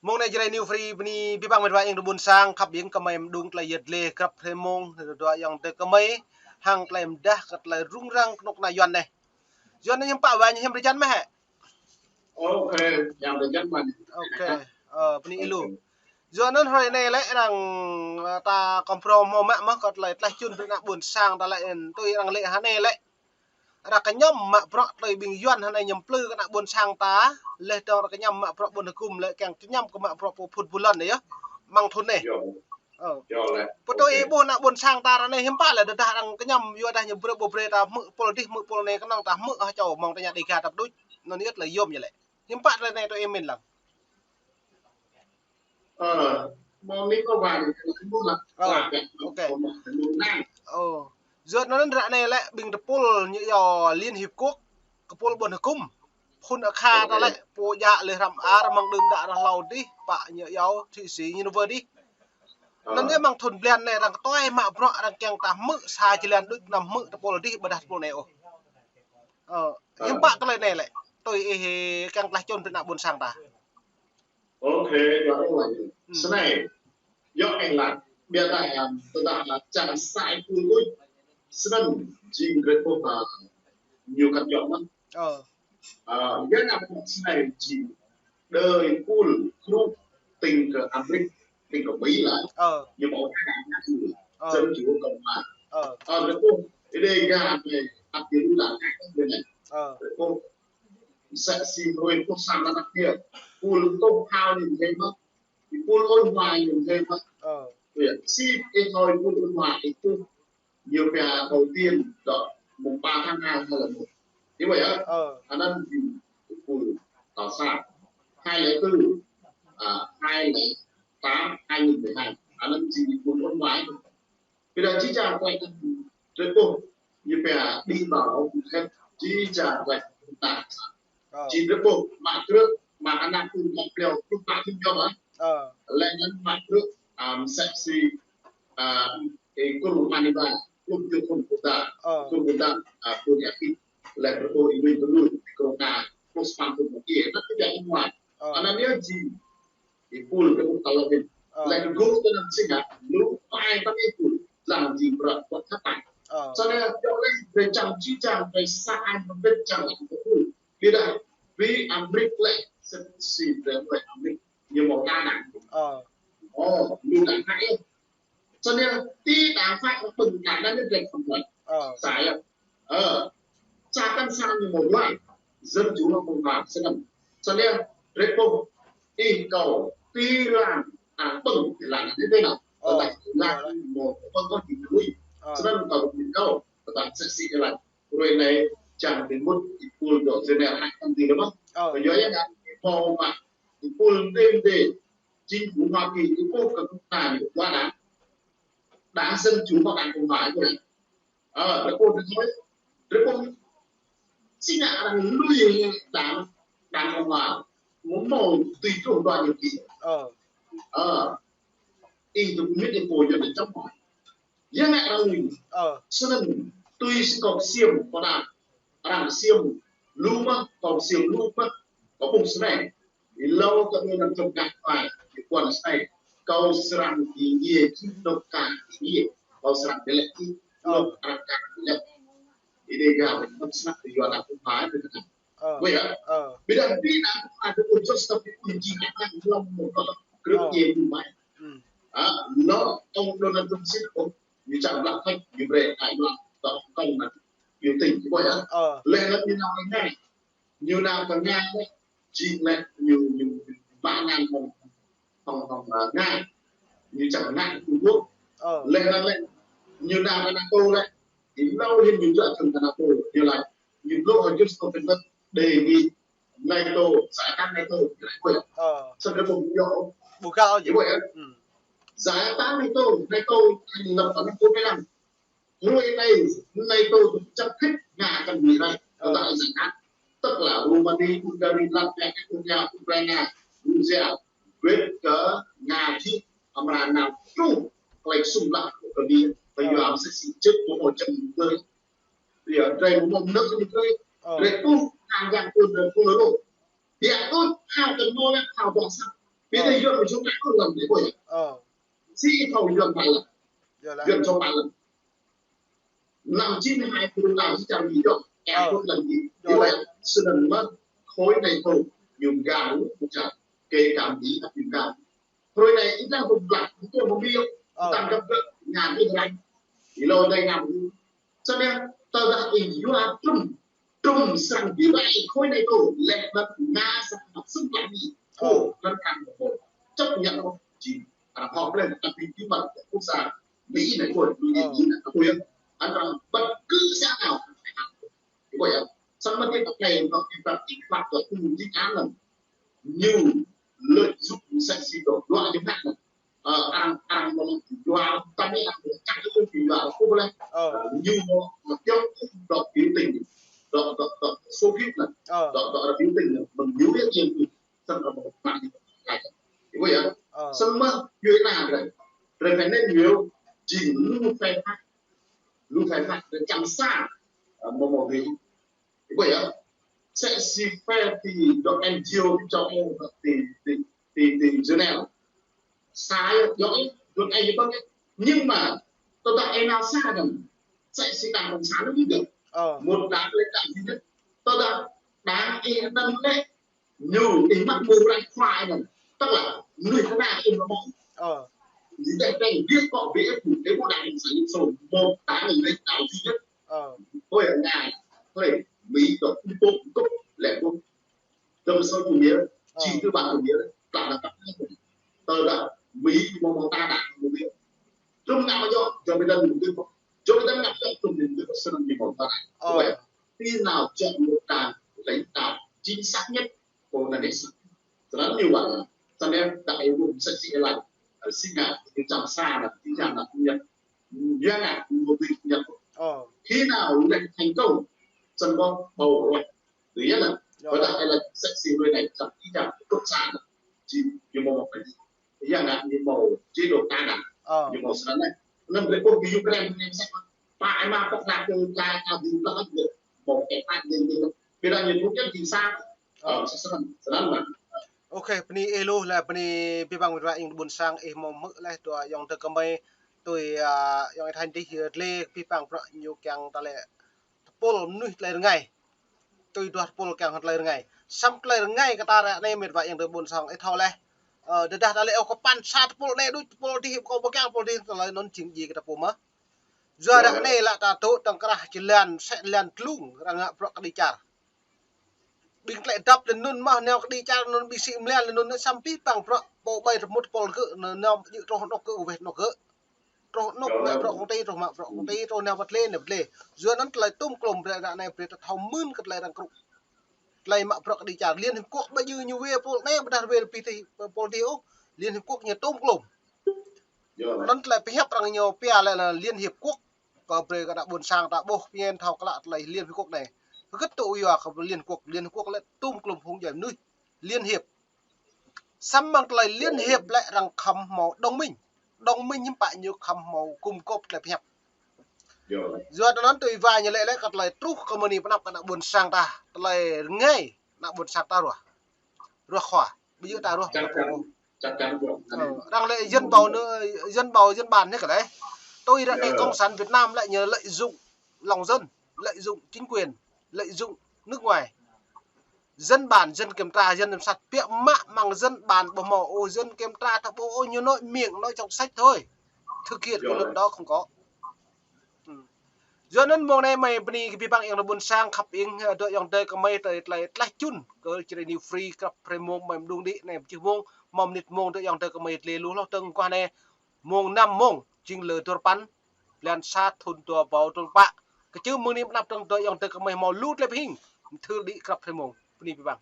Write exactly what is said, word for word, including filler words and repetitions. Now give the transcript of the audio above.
Mông anai Jrai New Free bơni abih bang met wa ayŏng adơi ƀuôn sang khăp biêng kơmơi mơđung tơlơi yet lĕ krăp hrơi mông, dua ayŏng adơi kơmơi, hăng tơlơi mơdah kơ tơlơi rŭng răng kơnuk kơna Yuan anai. Yuan anai hiư̆m pă wa, hiư̆m rơjăn mơ̆ hĕ? Ôkê, hiư̆m rơjăn mơ̆. Ôkê, ơ, bơni ilu. Yuan anŭn hrơi anai lĕ arăng, ơ, ta kơmprô hmâo mă mơ̆ kơ tơlơi tlaih čun brơi ană ƀuôn sang ta lĕ, tui arăng lĕ hơnai lĕ. Arăng kơñăm mă bruă tơlơi ƀing Yuan hơnai ñăm plư kơ ană ƀuôn sang ta, leh dong arăng kơñăm mă bruă ƀuôn hơgŭm lĕ kiăng kơñăm kơ mă bruă pơphŭn ƀuôn lŏn anai yơh. Mơ̆ng thŭn anai. Ơ. Pơtui ih ƀuh ană ƀuôn sang ta ră anai hiư̆m pă lĕ, tơdah arăng kơñăm yua dah ñu brơi ƀu brơi ta hmư̆ pôl adih hmư̆ pôl anai kơnơ̆ng ta hmư̆ hă čô mơ̆ng tơña Dega ta pơđuč. Anŭn yơh tơlơi yôm ñu lĕ. Hiư̆m pă tơlơi anai tui ih mĭn lăng. Ơ, mơ̆ng anai kơ wa anai kơ anai mơ̆n lăng. Ơ, ôkê. Ơ. Yua anŭn ră anai lĕ ƀing tơpul ñu yua Liên Hiệp Quốc, tơpul ƀuôn hơgŭm. Phŭn akha ta lĕ, pô djă leh răm ar mơ̆ng đưm đă ră hlâo adih, pă ñu yua Thụy Sĩ ñu nao wơr adih. Anŭn yơh mơ̆ng thŭn blan anai arăng kơtuai mă bruă arăng kiăng ta hmư̆ sa jơlan đôč anăm hmư̆ tơpul adih ƀôdah tơpul anai ôh. Ơ, hiư̆m pă tơlơi anai lĕ, tui ih kiăng tlaih čun brơi ană ƀuôn sang ta. Ôkê, yua ih lăng. Snei, yua ih lăng, biă dah, tơdah čang sa ih pul đôč, snăn jing drei ƀuh, ñu kăn yua mơ̆n. Ơ. Ơ, yua ană ƀuôn snei jing đơi pul kru tĭng kơ Amrik, tĭng kơ Mi lĕ. Ơ. Ñu mâo tha ngă ñu. Ơ. Dân chủ cộng hòa. Ơ. Ơ, drei ƀuh, Dega anai, ăt ñu đu đa ngă ñu anai. Ơ. Drei ƀuh, msĕ si hruê pluh sa mlan anăp anai. Pul tuh hao ñu mơ̆n mơ̆. Pul ôn hòa ñu mơ̆n mơ̆. Ơ. Yua, si ih hao pul ôn hòa ih tuh. Ñu pia đầu tiên đó mùng ba tháng hai hai lẻ một. Như vậy á, ơ, anăn jing pul tal sa. Hai lẻ tư, à, hai lẻ tám, hai nghìn mười hai. Anăn jing pul ôn hòa. Ƀiădah či čang klĕ drei ƀuh, ñu pia đi vào hầu hết, či čang klĕ ta. Ơ. Či drei ƀuh, mă krư̆, mă ană ƀuôn mă pleo, pluh pă thŭn jŏm ah. Ơ. Leh anăn mă krư̆, à, msĕ si, à, ê, kru Manila, pluh kjuh thŭn kơ ta, ơ, kru kơ ta, à, kru Nhật Bản, leh drei ƀuh ih wĭn kơ lui, kru ta, pluh sapăn thŭn kơ ta, anăn kơ jing ôn hòa. Ơ. Anăn yơh jing, ih pul kơ ƀuh tơlơi anai. Ơ. Leh gŭ tơ anăn sĭt ah, lu pai tơ ih pul, lăng jing bruă, bruă khăp tah. Ơ. Snei, yua leh, drei čang či čang, drei sa ai mơbĭt čang lăng kơ pul. Ƀiădah, ƀing Amrik lĕ, sĭt si drei ƀuh Amrik, ñu mâo đa đảng. Ơ. Ơ, ñu đa đảng yơh. Snei, ti đa phak ƀing đa đảng anăn drei khăm lĕ. Ơ. Sa yơh. Ơ. Sa kăn sa ñu mâo dua. Dân chủ và cộng hòa, snăn. Snei, drei ƀuh, ih kâo, ti lăng, à, ƀing ti lăng anai dih nao. Ơ. Tơdah lăng mâo ƀing kâo ti lui. Ơ. Snăn kâo ƀuh kâo, tơdah msĕ si lăng. Hruê anai, čang ti mŭt, ih pul dŏ Geneva hă, kăn ti lĕ mơ̆n. Ơ. Kơ yua ya ngă, ih pul mă, ih pul đêm đêm, chính phủ Hoa Kỳ, ih pul kơ kŭk ta ñu, dua đảng. Đảng Dân Chủ và Đảng Cộng Hòa, ih pul. Ơ, drei ƀuh, drei ƀuh, drei ƀuh, si ngă arăng lui đảng, Đảng Cộng Hòa, mơ̆ mâo tui truh dua nhiệm kỳ. Ơ. Ơ. Ih dŏ mĭn ih pul ñu đe čăm mơ̆. Ya ngă arăng lui. Ơ. Snăn, tui si kâo ksiêm, kâo đa, arăng ksiêm, lu mơ̆, kâo ksiêm lu mơ̆, kâo ƀuh snei. Êlâo kơ anăn čŏng gah pai, ih ƀuăn snei. Kâo srăng ih ngiê, či dŏ kơ ih ngiê. Kâo srăng ih lĕ ih, ơ, dŏ arăng kơ ih lĕ. Ih Dega ƀuh snăk ih yua đa kơ pai, ih kơ. Ơ. Ƀiădah, ơ, ƀiădah ƀing đa kơ pai, ƀuh Joseph ih ƀuh jing anăn lăm mơ̆, krư̆, ơ, ñu ƀuh mai. Ơ, anŭn tŏng Donald Trump sĭt ôh, ñu čang lăng thĕk, ñu brơi ai lăng, tŏng tŏng anăn, ñu tĭng, ih ƀuh yơh. Ơ. Leh anăn ñu nao kơ Nga. Ñu nao kơ Nga lĕ, jing lĕ ñu, ñu mă ngăn hŏng, hŏng, hŏng, à, Nga. Ñu čang ngă Trung Quốc. Ơ. Leh anăn lĕ, ñu nao kơ NATO lĕ, êlâo hĭn ñu dŏ kơ NATO, ñu laĭ, ñu blŏ hơjŭs kơ Việt Nam đề nghị NATO, giải tán NATO, ñu laĭ ƀuh. Ơ. Snăn drei ƀuh yơh. Ƀu găl ôh. Ih ƀuh yơh. Giải tán NATO, NATO thành lập vào năm bốn mươi lăm. Hruê anai, NATO tŭ čăp khĭt Nga kăn lui rai. Ơ. Tơdah giải tán. Tức là Rumani, Bulgaria, Latvia, Estonia, Ukraine, Georgia, wĕt kơ Nga jih amra nao truh klei ksŭng lăp kơ ñu. Tơ yua msĕ si čư̆ mơ̆ mâo čem tơi. Yua, drei mơ̆ mơnơ̆ng ñu tơi. Ơ. Drei ƀuh, hăng yang pun drei pun lô. Biă ƀuh, hao kơ mâo lĕ, hao dŏ săp. Ơ. Yuan mă čô pă lăm, ih ƀuh yơh. Ơ. Sĭ thâo Yuan pă lăm. Yơh lah. Yuan čô pă lăm. Năm chín mươi hai Yuan đảo Yuan čar Mi yơh. Ơ. Ơ, Yuan lăm ih. Yơh lah. Ih ƀuh yơh. Snăn mơ̆ khối NATO ñu gah lu, kơ čar, kơ kăm ih ăt ñu gah. Hrơi anai ih đang bơblah, ih tuh mơbiă, ơ, tăng gấp gáp, ngă ih răng. Ih lŏ dai ngă ih. Samơ̆ tơdah ih yua Trump, Trump srăng bi rai khối NATO, leh anŭn Nga srăng mă sum lăm ih. Ơ. Ơ, anŭn kan kơ ƀuh. Chấp nhận không? Či, arăng họp lên, tapi bí mật quốc gia Mỹ này thôi, Mỹ, ơ, Mỹ này thôi. Arăng bất cứ xã nào. Ih ƀuh yơh. Samơ̆ ƀing ta thâo, ƀing ta thâo, ƀing ta thâo, ƀing ta thâo, ñu lợi dụng msĕ si dŏ, dua ñu ngă anŭn. Ơ, arăng, arăng mơ̆ dua, ta mơ̆ arăng čang kơ ƀing dua, kơ ƀuh leh. Ơ. Ơ, ñu mơ̆, mơ̆ kiăng dŏ biểu tình, dŏ, dŏ, dŏ xô xích anŭn. Ơ. Dŏ, dŏ biểu tình anŭn, mơ̆ng ñu yơh kiăng tu, samơ̆ mơ̆ mă ñu. Ih ƀuh yơh. Ơ. Samơ̆ yua anŭn, rơkơi anŭn ñu, jing lu phai phat, lu phai phat, rơkơi čang sa, ơ, mơ̆ mơ̆ ƀing. Ih ƀuh yơh. Msĕ si phe ti dŏ N G O ti châu Âu, ti, ti, ti, ti Geneva. Sa yơh, dŏ, dŏ ai yơh ƀơ̆ng yơh. Nhưng mà, tơdah ih nao sa anŭn, msĕ si đảng cộng sản ñu yơh. Ơ. Một đảng lãnh đạo duy nhất. Tơdah đảng ih anŭn lĕ, ñu ih mă mơ̆ răng khua anŭn. Tức là, mơnuih kơna ih mă mơ̆. Ơ. Ñu deh deh, ih kŏ ƀu ƀuh, ih ƀuh đảng cộng sản Liên Xô, một đảng lãnh đạo duy nhất. Ơ. Ôi, ngă, hlơi, Mỹ dŏ ƀu ƀuh, leh ƀuh. Dŏ mơ̆ sô chủ nghĩa, či tư bản chủ nghĩa, ta là ta. Tơdah Mỹ mơ̆ mơ̆ ta đảng chủ nghĩa. Trump ngă mơ̆ yơh, Joe Biden mơ̆ yơh. Joe Biden ngă mơ̆ yơh, Trump mơ̆ yơh, snăn ñu mơ̆ ta đảng. Ơ. Ôi, khi nào chọn một đảng lãnh đạo chính xác nhất, kơ anai anai. Snăn ñu wă, snăn đa ih ƀuh msĕ si ih laĭ, ơ, si ngă, ih čang sa anŭn, ih čang anŭn, ñu, ñu ngă, ñu ƀu ƀu ngă. Ơ. Khi nào leh thành công, snăn ƀuh bầu leh. Tui yơh anŭn. Yơh. Tơdah ih laĭ msĕ si hrơi anai, čang ih čang cộng sản anŭn. Či, ñu mơ̆ mơ̆ ih. Ih ngă ñu mơ̆ chế độ ta đảng. Ơ. Ñu mơ̆ snăn anai. Anŭn brơi ƀuh kơ Ukraine anai msĕ. Pă ih mă pŏk đah kơ ta, ta ƀu ƀlŏr ôh. Mơ̆ kĕ ta ƀu ƀlŏr. Ƀiădah ñu thâo kiăng jing sa. Ơ. Ơ, snăn, snăn mơ̆n. Ok, bơni ih lu lĕ bơni abih bang met wa ayŏng adơi ƀuôn sang ih mơ̆ hmư̆ leh dua ayŏng adơi kơmơi tui, ơ, ayŏng Ih Thanh dih, ơ, tơlơi abih bang bruă ñu kiăng tơlơi tơpul mơnuih tơlơi rơngai. Tui duah tơpul kiăng hăng tơlơi rơngai. Samơ̆ tơlơi rơngai kơ ta ră anai met wa ayŏng adơi ƀuôn sang ih thâo leh. Ơ, tơdah tơlơi ôh kơ păn sa tơpul anai đôč tơpul dih, kâo ƀu kiăng tơpul dih, tơlơi anŭn jing djai kơ ta pô mơ̆. Yua ră anai lĕ ta dŏ tơ̆ng krah jơlan, sĕ jơlan tlung, arăng ngă bruă kơđi čar. Ƀing tơlơi dăp lĕ anŭn mơ̆, nao kơđi čar anŭn ƀing sĭ mơ̆ lĕ anŭn samơ̆ abih bang bruă, pô ƀai rơmut tơpul gơ̆, nao, nao djơ̆ truh anŏ gơ̆, weh anŏ gơ̆. Truh anŏ mă bruă công ty, truh mă bruă công ty, truh nao pơ tơlơi, nao pơ tơlơi. Yua anŭn tơlơi tŭm klôm ră anai brơi ta thâo mưn kơ tơlơi arăng krŭ. Tơlơi mă bruă kơđi čar Liên Hiệp Quốc ƀu djơ̆ ñu wai pôl anai, ƀôdah wai pih ti, pôl ti ôh. Liên Hiệp Quốc ñu tŭm klôm. Anŭn tơlơi pơhiăp arăng ñu pia lĕ là Liên Hiệp Quốc. Kơ brơi kơ ană ƀuôn sang ta ƀuh pơñen thâo klă tơlơi Liên Hiệp Quốc anai. Hơget tŭ yua kơ Liên Hiệp Quốc, Liên Hiệp Quốc lĕ tŭm klôm phung djuai mơnuih. Liên Hiệp. Samơ̆ mơ̆ng tơlơi Liên Hiệp lĕ arăng khŏm hmâo đồng minh. Đồng minh hiư̆m pă ñu khŏm hmâo gum gôp tơlơi pơhiăp. Yua anŭn tui wa ñu lĕ lĕ kơ tơlơi truh kơ mơ̆ng anai pơ anăp kơ ană ƀuôn sang ta. Tơlơi rơngai ană ƀuôn sang ta ruah. Ruah khua. Ƀu djơ̆ ta ruah. Chắc chắn. Chắc chắn rồi. Ơ, arăng lĕ dân bầu anŭn, dân bầu dân bản anai kơ lĕ. Tui ră anai Cộng sản Việt Nam lĕ ñu lợi dụng lòng dân, lợi dụng chính quyền, lợi dụng nước ngoài. Dân bản, dân kiểm tra, dân giám sát, biă mă mơ̆ng dân bản ƀu hmâo ôh, dân kiểm tra ta ƀu ôh, ñu nói miệng, nói trong sạch thôi. Thực hiện cái luật đó không có. Yua anŭn mông anai mơi bơni kơ abih bang ayŏng adơi ƀuôn sang khăp ing, ơ, dŏ ayŏng adơi kơmơi tơlơi tlaih čun kơ Jrai New Free krăp hrơi mông mơi mơđung đĭ anai pơjưh mông, mơ̆ mơnit mông dŏ ayŏng adơi kơmơi tơlơi lu hloh tơ̆ng guah anai mông năm mông, jing lơ dua rơpăn, blan sa thun dua rơbâo dua pluh pă. Kơčưm mơ̆ng anai pơ anăp dơ̆ng dŏ ayŏng adơi kơmơi hmâo lu tơlơi pơhing, mơthưr đĭ krăp hrơi mông. Bơni abih bang.